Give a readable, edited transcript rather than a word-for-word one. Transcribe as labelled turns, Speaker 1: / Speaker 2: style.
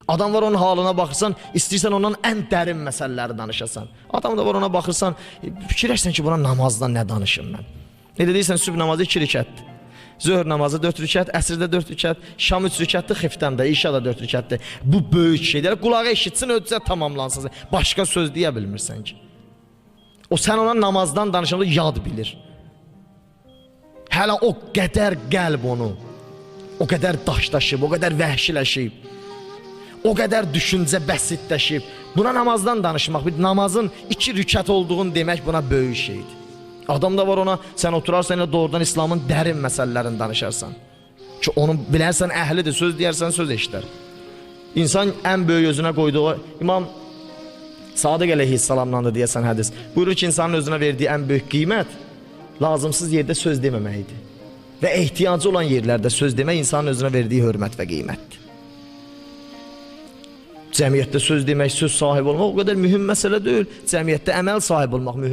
Speaker 1: Adam var onun halına baxırsan, istəyirsən ondan ən dərin məsələləri danışasan. Adam da var ona baxırsan, fikirləşsən ki, buna namazdan nə danışım mən? Necə deyirsən, sübh namazı 2 rükətdir. Zöhr namazı 4 rükət, əsrdə 4 rükət, şam 3 rükətdir, xiftəm də, işa da 4 rükətdir. Bu böyük şeydir. Qulağı eşitsin, ödcə tamamlansın. Başqa söz deyə bilmirsən ki. O sən ona namazdan danışanda yad bilir. Hələ o qədər qəlb onu, o qədər daşdaşıb, o qədər vəhşiləşib, o qədər düşüncə bəsitləşib. Buna namazdan danışmaq, bir namazın 2 rükət olduğunu demək buna böyük şeydir. Adam da var ona, sən oturarsan elə doğrudan İslamın dərin məsələlərini danışarsan. Ki onu bilərsən əhlidir, söz deyərsən söz eşidər. İnsan ən böyük özünə qoyduğu İmam Sadıq əleyhissalamdan da deyəsən hədis. Buyurur ki, insanın özünə verdiyi ən böyük qiymət lazımsız yerdə söz deməməkdir. Və ehtiyacı olan yerlərdə söz demək insanın özünə verdiyi hörmət və qiymətdir. Cəmiyyətdə söz demək, söz sahibi olmaq o qədər mühüm məsələ deyil. Cəmiyyətdə əməl sahibi olmaq mühüm.